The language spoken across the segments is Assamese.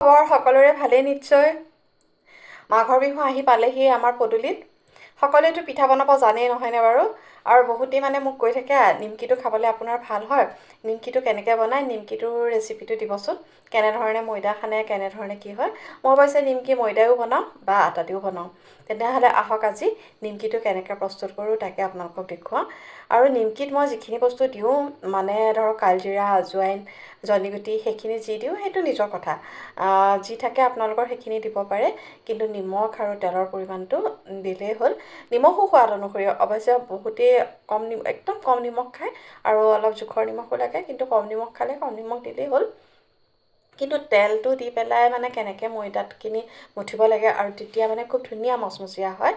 খবৰ সকলোৰে ভালেই নিশ্চয়। মাঘৰ বিহু আহি পালেহি আমাৰ পদূলিত। সকলোৱেতো পিঠা বনাব জানেই, নহয়নে বাৰু? আৰু বহুতেই মানে মোক কৈ থাকে, নিমকিটো খাবলৈ আপোনাৰ ভাল হয়, নিমকিটো কেনেকৈ বনায়, নিমকিটোৰ ৰেচিপিটো দিবচোন, কেনেধৰণে ময়দা সানে, কেনেধৰণে কি হয়। মই অৱশ্যে নিমকি ময়দাও বনাওঁ বা আটা দিও বনাওঁ। তেনেহ'লে আহক, আজি নিমকিটো কেনেকৈ প্ৰস্তুত কৰোঁ তাকে আপোনালোকক দেখুৱাওঁ। আৰু নিমকিত মই যিখিনি বস্তু দিওঁ, মানে ধৰক কালজিৰা, আজৱাইন, জনিগুটি, সেইখিনি যি দিওঁ সেইটো নিজৰ কথা, যি থাকে আপোনালোকৰ সেইখিনি দিব পাৰে। কিন্তু নিমখ আৰু তেলৰ পৰিমাণটো দিলেই হ'ল। নিমখো সোৱাদ অনুসৰি। অৱশ্যে বহুতেই কম, একদম কম নিমখ খায় আৰু অলপ জোখৰ নিমখো লাগে, কিন্তু কম নিমখ খালে কম নিমখ দিলেই হ'ল। কিন্তু তেলটো দি পেলাই মানে কেনেকৈ ময়দাখিনি মঠিব লাগে আৰু তেতিয়া মানে খুব ধুনীয়া মচমচীয়া হয়,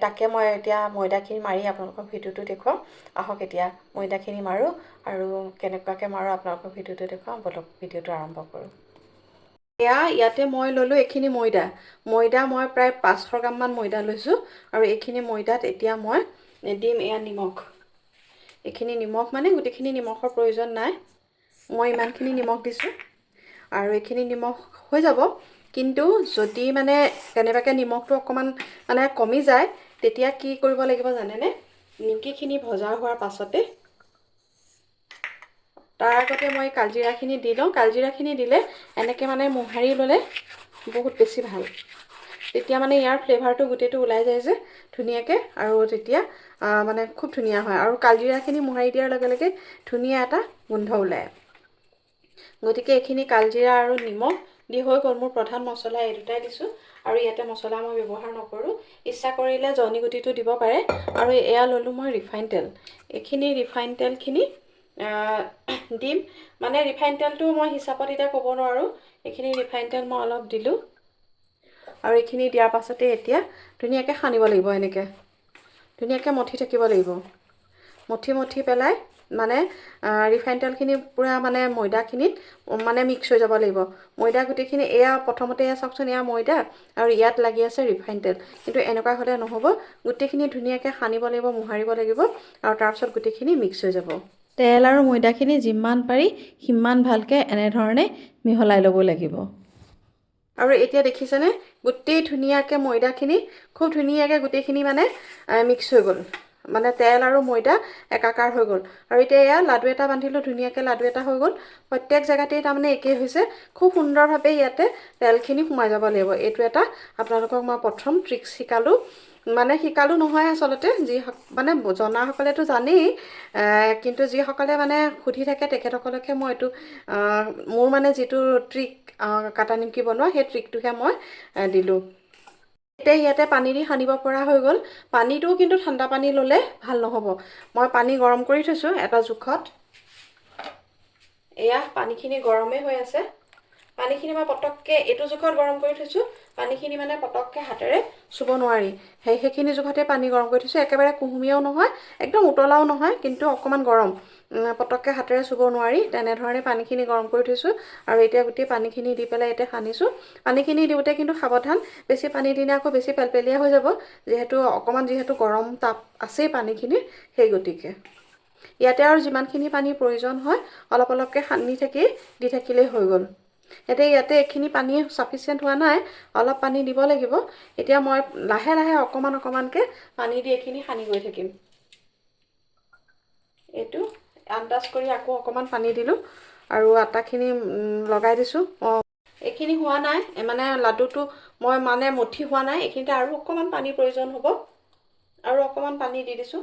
তাকে মই এতিয়া ময়দাখিনি মাৰি আপোনালোকক ভিডিঅ'টো দেখুৱাওঁ। আহক, এতিয়া ময়দাখিনি মাৰোঁ আৰু কেনেকুৱাকৈ মাৰোঁ আপোনালোকক ভিডিঅ'টো দেখুৱাওঁ। ব'লক, ভিডিঅ'টো আৰম্ভ কৰোঁ। এয়া ইয়াতে মই ল'লোঁ এইখিনি ময়দা। ময়দা মই প্ৰায় 500 গ্ৰামমান ময়দা লৈছোঁ। আৰু এইখিনি ময়দাত এতিয়া মই দিম এয়া নিমখ। এইখিনি নিমখ, মানে গোটেইখিনি নিমখৰ প্ৰয়োজন নাই, মই ইমানখিনি নিমখ দিছোঁ আৰু এইখিনি নিমখ হৈ যাব। কিন্তু যদি মানে কেনেবাকৈ নিমখটো অকণমান মানে কমি যায়, তেতিয়া কি কৰিব লাগিব জানেনে? নিমকিখিনি ভজা হোৱাৰ পাছতে, তাৰ আগতে মই কালজিৰাখিনি দি লওঁ। কালজিৰাখিনি দিলে, এনেকৈ মানে মোহাৰি ল'লে বহুত বেছি ভাল। তেতিয়া মানে ইয়াৰ ফ্লেভাৰটো গোটেইটো ওলাই যায় যে ধুনীয়াকৈ, আৰু তেতিয়া মানে খুব ধুনীয়া হয়। আৰু কালজিৰাখিনি মোহাৰি দিয়াৰ লগে লগে ধুনীয়া এটা গোন্ধ ওলায়। গতিকে এইখিনি কালজিৰা আৰু নিমখ দি হৈ গ'ল। মোৰ প্ৰধান মছলা এই দুটাই দিছোঁ আৰু ইয়াতে মছলা মই ব্যৱহাৰ নকৰোঁ। ইচ্ছা কৰিলে জনি গুটিটো দিব পাৰে। আৰু এয়া ল'লোঁ মই ৰিফাইন তেল। এইখিনি ৰিফাইন তেলখিনি দিম। মানে ৰিফাইন তেলটো মই হিচাপত এতিয়া ক'ব নোৱাৰোঁ। এইখিনি ৰিফাইন তেল মই অলপ দিলোঁ। আৰু এইখিনি দিয়াৰ পাছতে এতিয়া ধুনীয়াকৈ সানিব লাগিব। এনেকৈ ধুনীয়াকৈ মঠি থাকিব লাগিব। মঠি মঠি পেলাই মানে ৰিফাইন তেলখিনি পূৰা মানে ময়দাখিনিত মানে মিক্স হৈ যাব লাগিব ময়দা গোটেইখিনি। এয়া প্ৰথমতে এয়া চাওকচোন, এয়া ময়দা আৰু ইয়াত লাগি আছে ৰিফাইন তেল। কিন্তু এনেকুৱা হ'লে নহ'ব। গোটেইখিনি ধুনীয়াকৈ সানিব লাগিব, মোহাৰিব লাগিব আৰু তাৰপিছত গোটেইখিনি মিক্স হৈ যাব। তেল আৰু ময়দাখিনি যিমান পাৰি সিমান ভালকৈ এনেধৰণে মিহলাই ল'ব লাগিব। আৰু এতিয়া দেখিছেনে, গোটেই ধুনীয়াকৈ ময়দাখিনি খুব ধুনীয়াকৈ গোটেইখিনি মানে মিক্স হৈ গ'ল, মানে তেল আৰু ময়দা একাকাৰ হৈ গ'ল। আৰু এতিয়া এয়া লাডু এটা বান্ধিলোঁ, ধুনীয়াকৈ লাডু এটা হৈ গ'ল। প্ৰত্যেক জেগাতেই তাৰমানে একেই হৈছে। খুব সুন্দৰভাৱে ইয়াতে তেলখিনি সোমাই যাব লাগিব। এইটো এটা আপোনালোকক মই প্ৰথম ট্ৰিক্স শিকালোঁ। মানে শিকালোঁ নহয়, আচলতে যি মানে জনাসকলেতো জানেই, কিন্তু যিসকলে মানে সুধি থাকে তেখেতসকলকহে মই এইটো মোৰ মানে যিটো ট্ৰিক কাটা নিমকি বনোৱা, সেই ট্ৰিকটোহে মই দিলোঁ। এতিয়া ইয়াতে পানী দি সানিব পৰা হৈ গ'ল। পানীটোও কিন্তু ঠাণ্ডা পানী ল'লে ভাল নহ'ব। মই পানী গৰম কৰি থৈছোঁ এটা জোখত। এয়া পানীখিনি গৰমেই হৈ আছে। পানীখিনি মই পটককৈ এইটো জোখত গৰম কৰি থৈছোঁ। পানীখিনি মানে পটককৈ হাতেৰে চুব নোৱাৰি, সেইখিনি জোখতে পানী গৰম কৰি থৈছোঁ। একেবাৰে কুহুমীয়াও নহয়, একদম উতলাও নহয়, কিন্তু অকণমান গৰম, পটককৈ হাতেৰে চুব নোৱাৰি, তেনেধৰণে পানীখিনি গৰম কৰি থৈছোঁ। আৰু এতিয়া গোটেই পানীখিনি দি পেলাই এতিয়া সানিছোঁ। পানীখিনি দিওঁতে কিন্তু সাৱধান, বেছি পানী দিলে আকৌ বেছি পেলপেলীয়া হৈ যাব। যিহেতু অকণমান যিহেতু গৰম তাপ আছেই পানীখিনিৰ, সেই গতিকে ইয়াতে আৰু যিমানখিনি পানীৰ প্ৰয়োজন হয় অলপ অলপকৈ সানি থাকি দি থাকিলেই হৈ গ'ল। এতিয়া ইয়াতে এইখিনি পানী চাফিচিয়েণ্ট হোৱা নাই, অলপ পানী দিব লাগিব। এতিয়া মই লাহে লাহে অকণমান অকণমানকৈ পানী দি এইখিনি সানি গৈ থাকিম। এইটো আন্দাজ কৰি আকৌ অকণমান পানী দিলোঁ আৰু আটাখিনি লগাই দিছোঁ। অঁ, এইখিনি হোৱা নাই, মানে লাডুটো মই মানে মঠি হোৱা নাই। এইখিনিতে আৰু অকণমান পানীৰ প্ৰয়োজন হ'ব আৰু অকণমান পানী দি দিছোঁ।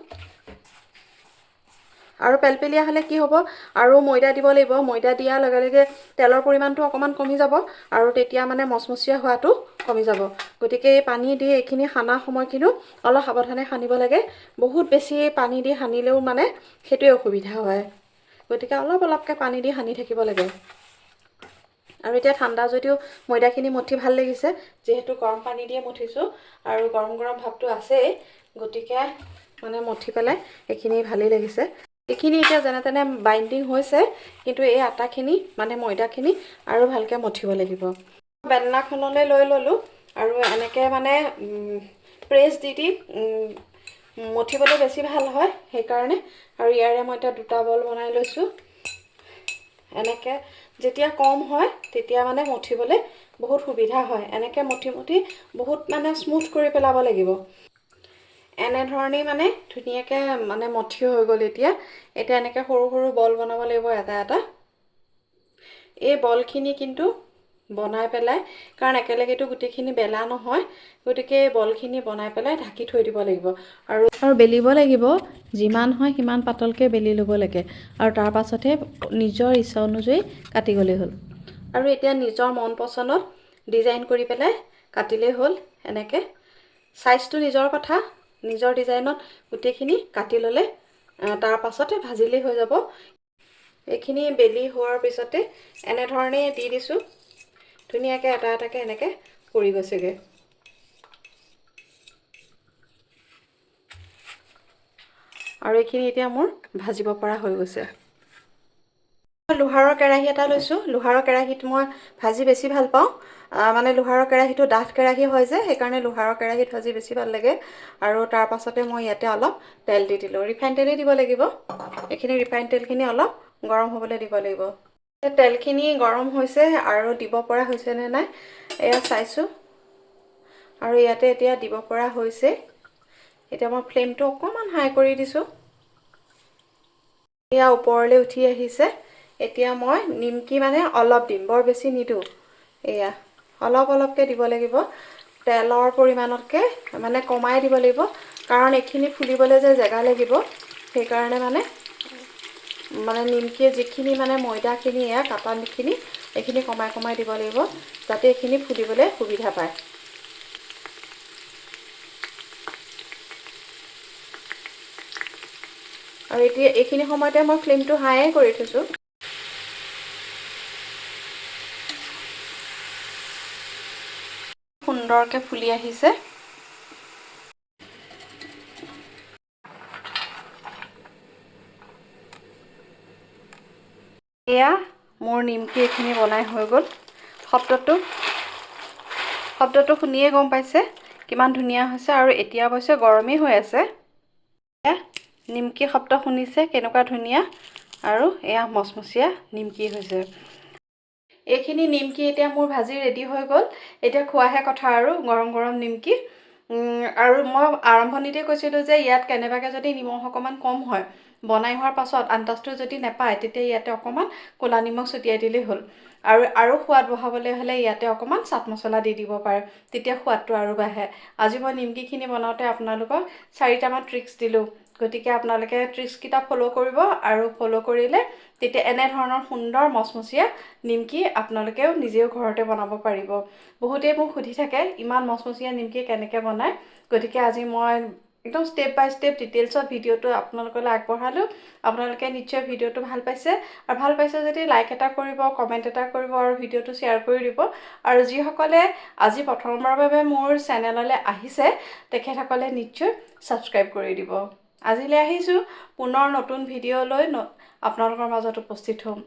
আৰু পেলপেলীয়া হ'লে কি হ'ব, আৰু ময়দা দিব লাগিব। ময়দা দিয়াৰ লগে লগে তেলৰ পৰিমাণটো অকণমান কমি যাব আৰু তেতিয়া মানে মচমচীয়া হোৱাটো কমি যাব। গতিকে এই পানী দি এইখিনি সানা সময়খিনিও অলপ সাৱধানে সানিব লাগে। বহুত বেছি পানী দি সানিলেও মানে সেইটোৱে অসুবিধা হয়। গতিকে অলপ অলপকৈ পানী দি সানি থাকিব লাগে। আৰু এতিয়া ঠাণ্ডা যদিও ময়দাখিনি মঠি ভাল লাগিছে, যিহেতু গৰম পানী দিয়ে মঠিছোঁ আৰু গৰম গৰম ভাৱটো আছেই। গতিকে মানে মঠি পেলাই এইখিনি ভালেই লাগিছে। এইখিনি এতিয়া যেনে তেনে বাইণ্ডিং হৈছে, কিন্তু এই আটাখিনি মানে ময়দাখিনি আৰু ভালকৈ মঠিব লাগিব। বেলনাখনলৈ লৈ ল'লোঁ আৰু এনেকৈ মানে প্ৰেছ দি দি মঠিবলৈ বেছি ভাল হয় সেইকাৰণে। আৰু ইয়াৰে মই এতিয়া দুটা বল বনাই লৈছোঁ এনেকৈ। যেতিয়া কম হয় তেতিয়া মানে মঠিবলৈ বহুত সুবিধা হয়। এনেকৈ মঠি মঠি বহুত মানে স্মুথ কৰি পেলাব লাগিব। এনেধৰণেই মানে ধুনীয়াকৈ মানে মঠি হৈ গ'ল। এতিয়া এতিয়া এনেকৈ সৰু সৰু বল বনাব লাগিব এটা এটা। এই বলখিনি কিন্তু বনাই পেলাই, কাৰণ একেলগেতো গোটেইখিনি বেলা নহয়, গতিকে এই বলখিনি বনাই পেলাই ঢাকি থৈ দিব লাগিব আৰু আৰু বেলিব লাগিব। যিমান হয় সিমান পাতলকৈ বেলি ল'ব লাগে আৰু তাৰ পাছতহে নিজৰ ইচ্ছা অনুযায়ী কাটি গ'লেই হ'ল। আৰু এতিয়া নিজৰ মন পচন্দত ডিজাইন কৰি পেলাই কাটিলেই হ'ল। এনেকৈ চাইজটো নিজৰ কথা, নিজৰ ডিজাইনত গোটেইখিনি কাটি ল'লে তাৰ পাছতে ভাজিলেই হৈ যাব। এইখিনি বেলি হোৱাৰ পিছতে এনেধৰণে দি দিছোঁ, ধুনীয়াকৈ এটা এটাকৈ এনেকৈ পৰি গৈছেগৈ। আৰু এইখিনি এতিয়া মোৰ ভাজিব পৰা হৈ গৈছে। লোহাৰৰ কেৰাহী এটা লৈছোঁ। লোহাৰৰ কেৰাহীত মই ভাজি বেছি ভাল পাওঁ। মানে লোহাৰৰ কেৰাহীটো ডাঠ কেৰাহী হয় যে, সেইকাৰণে লোহাৰৰ কেৰাহীত ভাজি বেছি ভাল লাগে। আৰু তাৰ পাছতে মই ইয়াতে অলপ তেল দি দিলোঁ। ৰিফাইন তেলেই দিব লাগিব। এইখিনি ৰিফাইন তেলখিনি অলপ গৰম হ'বলৈ দিব লাগিব। তেলখিনি গৰম হৈছে আৰু দিব পৰা হৈছে নে নাই এয়া চাইছোঁ। আৰু ইয়াতে এতিয়া দিব পৰা হৈছে। এতিয়া মই ফ্লেমটো অকণমান হাই কৰি দিছোঁ। এয়া ওপৰলৈ উঠি আহিছে। এতিয়া মই নিমকি মানে অলপ দিম, বৰ বেছি নিদিওঁ। এয়া অলপ অলপকৈ দিব লাগিব, তেলৰ পৰিমাণতকৈ মানে কমাই দিব লাগিব, কাৰণ এইখিনি ফুলিবলৈ যে জেগা লাগিব, সেইকাৰণে মানে মানে নিমকিয়ে যিখিনি মানে ময়দাখিনি, এয়া কাটাখিনি, এইখিনি কমাই কমাই দিব লাগিব, যাতে এইখিনি ফুলিবলৈ সুবিধা পায়। আৰু এতিয়া এইখিনি সময়তে মই ফ্লেমটো হাইয়ে কৰি থৈছোঁ। সুন্দৰকৈ ফুলি আহিছে। এয়া মোৰ নিমকি এইখিনি বনাই হৈ গ'ল। শব্দটো শুনিয়ে গম পাইছে কিমান ধুনীয়া হৈছে। আৰু এতিয়া অৱশ্যে গৰমেই হৈ আছে। এয়া নিমকি শব্দ শুনিছে কেনেকুৱা ধুনীয়া, আৰু এয়া মচমচীয়া নিমকি হৈছে। এইখিনি নিমকি এতিয়া মোৰ ভাজি ৰেডি হৈ গ'ল। এতিয়া খোৱাহে কথা আৰু, গৰম গৰম নিমকি। আৰু মই আৰম্ভণিতে কৈছিলোঁ যে ইয়াত কেনেবাকৈ যদি নিমখ অকণমান কম হয়, বনাই হোৱাৰ পাছত আন্দাজটো যদি নাপায়, তেতিয়া ইয়াতে অকণমান ক'লা নিমখ ছটিয়াই দিলেই হ'ল। আৰু আৰু সোৱাদ বঢ়াবলৈ হ'লে ইয়াতে অকণমান চাট মছলা দি দিব পাৰে, তেতিয়া সোৱাদটো আৰু বাঢ়ে। আজি মই নিমকিখিনি বনাওঁতে আপোনালোকক 4টামান ট্ৰিক্স দিলোঁ, গতিকে আপোনালোকে ট্ৰিক্সকেইটা ফ'ল' কৰিব, আৰু ফ'ল' কৰিলে তেতিয়া এনেধৰণৰ সুন্দৰ মচমচীয়া নিমকি আপোনালোকেও নিজেও ঘৰতে বনাব পাৰিব। বহুতেই মোক সুধি থাকে ইমান মচমচীয়া নিমকি কেনেকৈ বনায়, গতিকে আজি মই একদম ষ্টেপ বাই ষ্টেপ ডিটেইলছত ভিডিঅ'টো আপোনালোকলৈ আগবঢ়ালোঁ। আপোনালোকে নিশ্চয় ভিডিঅ'টো ভাল পাইছে, আৰু ভাল পাইছে যদি লাইক এটা কৰিব, কমেণ্ট এটা কৰিব, আৰু ভিডিঅ'টো শ্বেয়াৰ কৰি দিব। আৰু যিসকলে আজি প্ৰথমবাৰৰ বাবে মোৰ চেনেললৈ আহিছে, তেখেতসকলে নিশ্চয় ছাবস্ক্ৰাইব কৰি দিব। আজিলৈ আহিছোঁ, পুনৰ নতুন ভিডিঅ' লৈ আপোনালোকৰ মাজত উপস্থিত হ'ম।